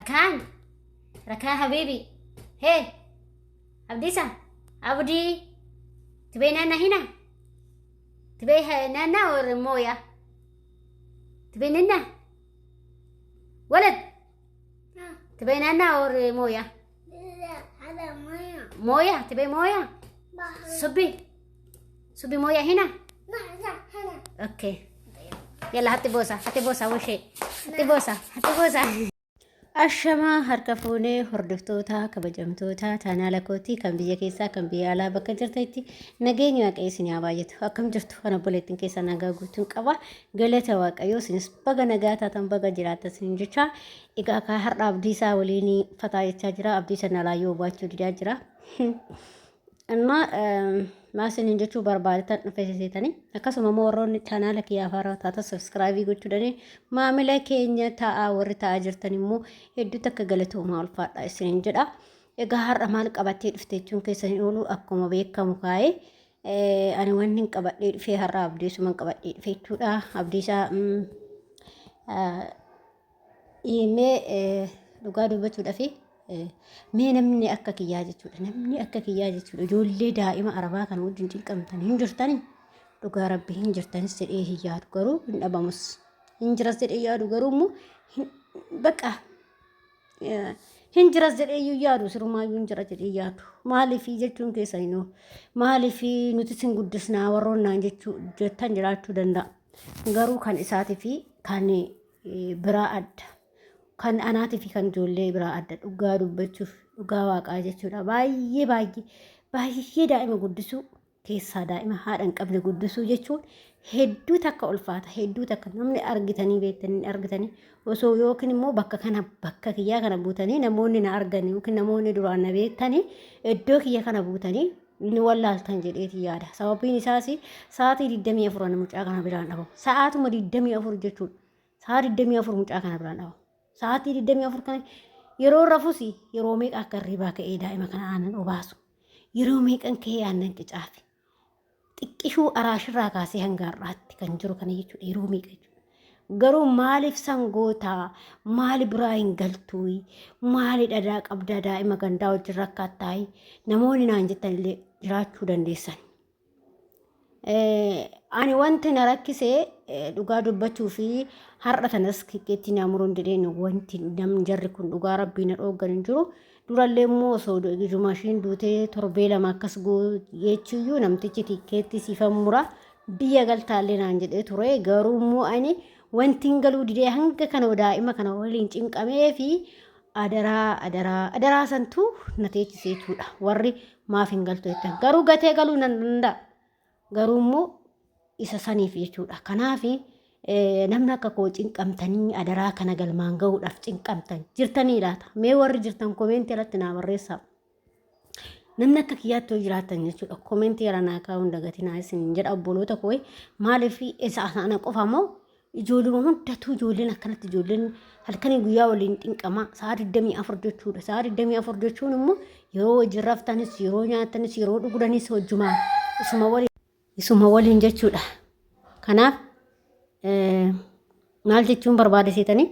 Rakaan Rakaan habibi hee Abdiisa Abdii tibee naanna hina tibee naanna or mooya tibee ninna walad tibee naanna or mooya هذا مية. mooya tibee mooya subbi subbi mooya hina. لا لا هذا. Okay, yalla hatti boosa, hatti boosa, washee hatti boosa, hatti boosa. Ashamaa, harka fuunee hordoftoota kabajamtoota chaanaala kootii, kan biyya keessaa, kan biyya alaa, bakka jirtanitti nageenya Waaqayyo isin haa baay'atu. Akkam jirtu? Kan obboleettiin keessaa nagaa guutuun qaba. Galata Waaqayyoo. Isinis baga nagaa taatan, baga jiraattan isin jecha. Egaa akka har'a Abdiisaa waliin fataa jechaa jira. Abdiisa nalaayyoo baachuu didaa jira. Amma maasiniin jechuu barbaadetan dhufe seetanii, akkasuma immoo warroonni chaanaala kiyyaa haaraa taatan subscribe gochuudhaan maamila keenya taa'aa, warri taa'aa jirtan immoo hedduu takka galatoomaa, ulfaadha isiniin jedha. Egaa har'a maal qabattee dhufte jechuun keessa hin oolu. Akkuma beekamu kaa'ee ani wanni hin qabadhee dhufee har'a Abdiisuma qabadhee dhufe jechuudha. Abdiisaa mee dhugaa dubbachuudhaaf, mee namni akka kiyyaa jechuudha. Namni akka kiyyaa jechuudha. Ijoollee daa'ima arabaa kana wajjin cinqamtan hin jirtani. Dhugaa Rabbi, hin jirtanis jedhee hin yaadu, garuu hin dhabamus. Hin jiras jedhee yaadu, garuu immoo bakka hin jiras jedhee iyyuu yaadu, sirumaayyuu hin jira jedhee yaadu. Maaliif jechuun keessa hin oolu. Maaliif nuti sin guddisnaa warroonnaan jechuu jettan jiraachuu danda'a. Garuu kan isaatii fi kan biraa adda. Kan anaatii fi kan ijoollee biraa adda, dhugaa dubbachuuf, dhugaa Waaqaa jechuudha. Baay'ee baay'ee baay'ee daa'ima guddisuu keessaa daa'ima haadha hin qabne guddisuu jechuun hedduu takka ulfaata. Hedduu takka namni argitanii beektanii argitanii osoo yookiin immoo bakka kana, bakka kiyyaa kana buutanii, namoonni na argan yookiin namoonni duraan na beektanii iddoo kiyya kana buutanii ni wallaaltan jedheeti yaada. Sababiin isaas sa'aatii 24 mucaa kana biraan dhabamu. Sa'aatuma 24 jechuudha. Sa'a 24 mucaa kana biraan dhabamu. Sa'aatii 24 kana yeroo rafus yeroo meeqa akka hirribaa ka'ee daa'ima kana aannan obaasu. Yeroo meeqan ka'ee aannan qicaafe. Xiqqishuu araashirraa kaasee hanga har'aatti kan jiru kana jechuudha, yeroo meeqa jechuudha. Garuu maaliif sangootaa, maali biraa hin galtuu, maali dhadaa qabdaa, daa'ima gandaa wajjin rakkattaayi namoonni naan jettan illee jiraachuu dandeessan. Ani wanti na rakkise, dhugaa dubbachuu fi har'a tanas kikkeetti na muruun jedheen, wanti namni jarri kun dhugaa Rabbii na dhooggan hin jiru. Durallee immoo osoo ijuma ishiin duutee torbee 2 akkas jechuyyuu namtichi tikkeetti siifan mura, biyya galtaallee naan jedhee ture. Garuu immoo ani wanti hin galuu didee hanga kana daa'ima kana waliin cinqamee fi adaraa adaraa adaraa santuu na teechisee jechuudha. Warri maaf hin galtu jettan, garuu gatee galuu nan danda'a. Garuu immoo isa saniif jechuudha. Kanaaf namni akka koo cinqamtanii adaraa kana galmaan gahuudhaaf cinqamtan jirtanii laata? Mee warri jirtan comment irratti naa barreessaa. Namni akka kiyyaatti yoo jiraattan jechuudha. Comment jala naa kaa'uun dagatinaa isin jedha, obboloota koo. Maaliif isa ana qofa moo ijoolluma hundatu ijoolleen akkanatti, ijoolleen halkanii guyyaa waliin xinqamaa sa'a 24 jechuudha. Sa'a 24 jechuun immoo yeroo wajjin raftanis, yeroo nyaatanis, yeroo dhugdanis wajjumaan isuma waliin isuma waliin jechuudha. Kanaaf maal jechuun barbaade seetanii?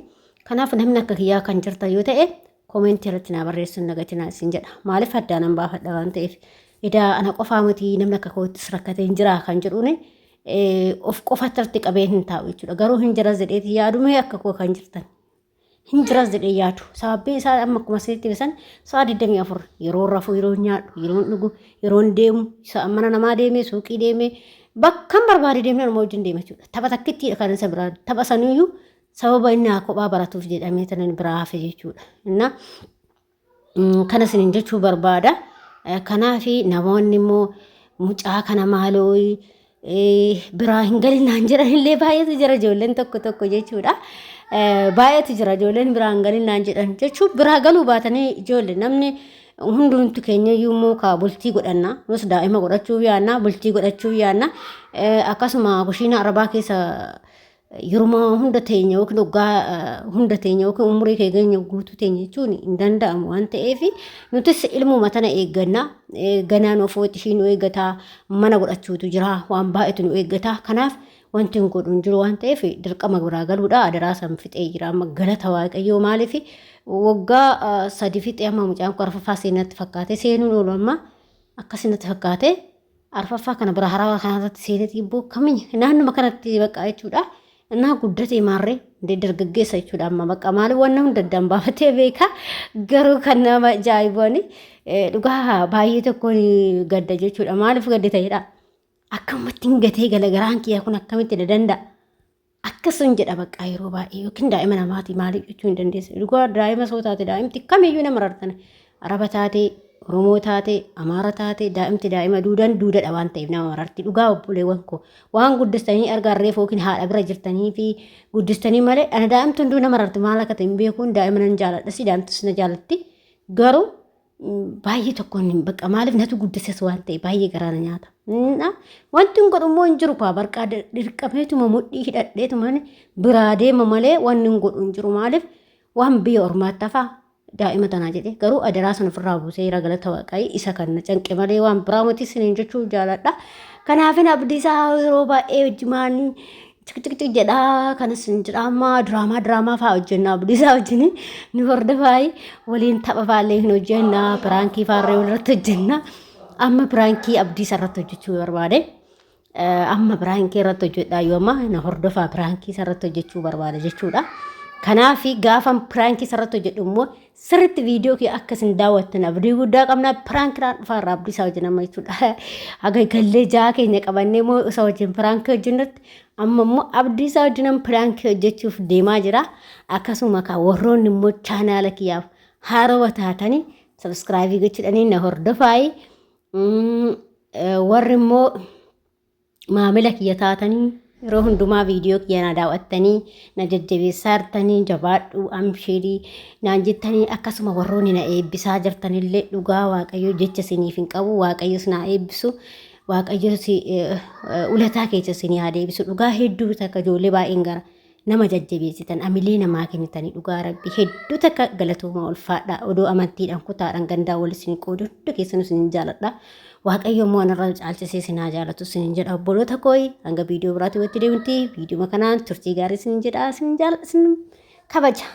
Kanaaf namni akka kiyyaa kan jirtan yoo ta'e comment irratti naa barreessuun dagatinaa isin jedha. Maaliif addaan nan baafadha waan ta'eef, edaa ana qofaa miti, namni akka kootis rakkatee hin jira kan jedhuun of qofatti irratti qabee hin taa'u jechuudha. Garuu hin jiras jedheeti yaadumee, akka koo kan jirtan. Hin jiras jedhee yaadu. Sababiin isaa amma akkuma isinitti ibsan sa'a 24 yeroo rafu, yeroo nyaadhu, yeroo dhugu, yeroo deemu, mana namaa deemee, suuqii deemee, bakka barbaade deemee nama wajjin deema jechuudha. Tapha takkittiidha kan isa biraa, tapha saniyyuu sababa inni haa kophaa baratuuf jedhamee tanan biraa hafe jechuudha. Inna kana isiniin jechuu barbaada. Kanaaf namoonni immoo mucaa kana maaloo biraa hin galinaan jedhan illee baay'eetu jira, ijoolleen tokko tokko jechuudha. Baay'eetu jira ijoolleen biraa hin galinaan jedhan jechuun, biraa galuu baatanii ijoollee namni hundumtu keenya iyyuu immoo kaa bultii godhanna, nus daa'ima godhachuu yaanna, bultii godhachuu yaanna, akkasuma kushiina arabaa keessa yeruma hunda teenya yookiin waggaa hunda teenya yookiin umurii keenya guutuu teenya jechuun hin danda'amu waan ta'eef, nutis ilmuma tana eegganna. Ganaan ofoo ishii nu eeggataa, mana godhachuutu jira, waan baay'eetu nu eeggata. Kanaaf Wanti hin godhu hin jiru waan ta'eef dirqama biraa galuudha. Adaraa san fixee jira amma galata Waaqayyoo maaliif waggaa 3 fixee amma mucaan koo arfaffaa seenatti fakkaate seenuun oolu amma akkasinatti fakkaate arfaffaa kana bira harawaa kanarratti seeneeti ibboo kamii naannuma kanatti bakka jechuudha. Innaa guddatee maarree indee dargaggeessa jechuudha amma bakka maali wanna hunda addaan baafatee beeka garuu kan nama ajaa'ibu ani dhugaa baay'ee tokkoon gadda jechuudha maaliif gadde ta'edha. Akkamatti hin gatee gala garaan kiyya kun akkamitti na danda'a. Akkasun jedha bakka yeroo baay'ee yookiin daa'ima namaati maaliif jechuu hin dandeessu. Dhugaa daa'ima soo taate daa'imti kamiyyuu nama rartana. Araba taate, Oromoo taate, Amaara taate daa'imti daa'ima duudan duudadha waan ta'eef nama mararti. Dhugaa obboleewwan koo waan guddistanii argaan reefu yookiin haadha bira jirtanii fi guddistanii malee ana daa'imti hunduu nama rarti maal akka ta'e hin beekuun daa'ima nan jaaladha si daa'imtis na jaalatti garuu baay'ee tokkoon bakka maaliif natu guddises waan ta'e baay'ee garaa na nyaata. Wanti hin godhu immoo hin jiru kaa barqaa dirqameetuma mudhii hidhadheetuma biraa deema malee wanni hin godhu hin jiru maaliif waan biyya ormaatti hafaa daa'ima tanaa jedhee garuu adaraa sana ofirraa buusee jira galata waaqayyo isa kan na canqe malee waan biraa miti isiniin jechuu jaaladha. Kanaafin abdiisaa yeroo baay'ee wajjumaan ciqciqciq jedhaa kanas hin jedhaa amma diraamaa diraamaa fa'aa hojjenna abdiisaa wajjin nu hordofaa waliin tapha fa'aallee hin hojjenna piraankii fa'aallee walirratti hojjenna amma piraankii abdiisaa irratti hojjechuu barbaade. Amma piraankii irratti hojjedhaa yoo amma na hordofaa piraankii irratti hojjechuu barbaada jechuudha. Kanaaf gaafa piraankii irratti hojjedhu immoo sirriitti viidiyoo kee akka isin daawwattan abdii guddaa qabna piraankiraan dhufaa irraa abdii isaa wajjin amma jechuudha. Haga gallee ja'a keenya qabannee immoo isa wajjin piraankii hojjennutti amma immoo abdii isaa wajjin piraankii hojjechuuf deemaa jira. Akkasuma kan warroonni immoo chaanaala kiyyaaf haarawa taatanii sabiskiraayibii gochuudhaan na hordofaayi. Warri immoo maamila kiyya taatanii yeroo hundumaa viidiyoo kiyya na daawwattanii na jajjabeessaa jirtanii jabaadhu amshirii naan jettanii akkasuma warroonni na eebbisaa jirtanillee dhugaa waaqayyo jecha isiniif hin qabu waaqayyo isin haa eebbisu waaqayyo ulataa keessa isinii haa deebisu dhugaa hedduu takka ijoollee baay'een gara nama jajjabeessitan amilee namaa kennitanii dhugaa rabbi hedduu takka galatoomaa ulfaadha odoo amantiidhaan kutaadhaan gandaa wal isin qoodu hunda keessan isin jaaladha waaqayyo immoo anarra caalchisee isin haa jaalatu isin jedha obboloota kooyi hanga viidiyoo biraatti walitti deemti viidiyoo kanaan turtii gaarii isin jedha isin jaaladha isin kabaja.